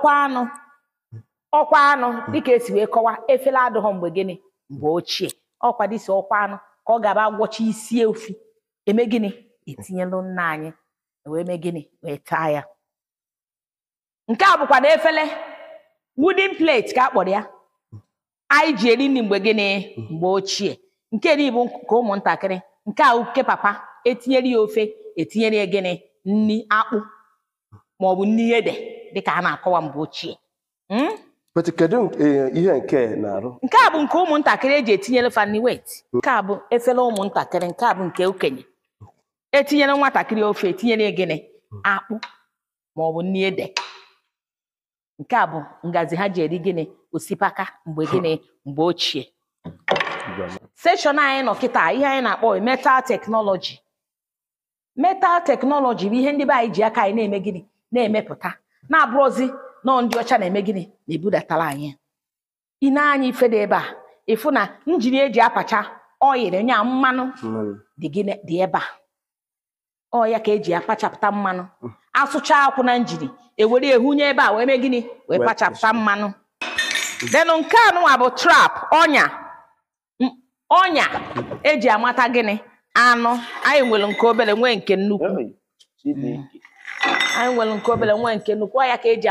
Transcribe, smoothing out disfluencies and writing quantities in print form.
Ọkwa anụ, ọkwa anụ, dịka esi wee kọwa, efere adịghọ mgbe gịnị, mgbe ochie. Ọkwa dịsi ọkwa anụ ka ọ ga-aba agwọcha isi ofi eme gịnị, etinyelu nna anyị wee mee gịnị, wee taa ya. Nke a bụkwa na efere wooden plate ka a kpọrọ ya, anyị ji eri nri mgbe gịnị, mgbe ochie. Nke ri bụ nke ụmụntakịrị, nke a nke papa, etinyere ya ofe, etinyere ya gịnị, nri akpụ maọbụ nri ede dịka a na-akọwa mgbe ochie. But kedu ihe nke na-arụ? Nke a bụ nke ụmụntakịrị eji etinyere fanny wet. Nke a bụ efere ụmụntakịrị, nke a bụ nke okenye. Etinyere nwatakịrị ofe, etinyere ya gịnị, akpụ maọbụ nri ede. Nke a bụ ngazi ha ji eri gịnị, osikapa mgbe gịnị, mgbe ochie. Seshọn anyị nọ kịta, ihe anyị na-akpọ metal teknọlọji. Metal teknọlọji bụ ihe ndị be anyị ji aka anyị na-eme gịnị, na-emepụta, na-abụrụzi nọọ ndị ọcha na-eme gịnị, na-ebudatara anyị. Ị na-anya ife dị ebe a, ịfụ na njiri eji apacha ọyịrị nya mmanụ dị gịnị, dị ebe a. Ọ ya ka eji apachapụta mmanụ. Asụcha akwụ na njiri, ewere ehunye ebe a wee mee gịnị, wee pachapụta mmanụ. Denụ nke anụnwa bụ trap, ọnya. Ọnya eji amata gịnị, anụ. Anyị nwere nke obere, nwee nke nnukwu. Anyị nwere nke obere, nwee nke nnukwu. Ọ ya ka eji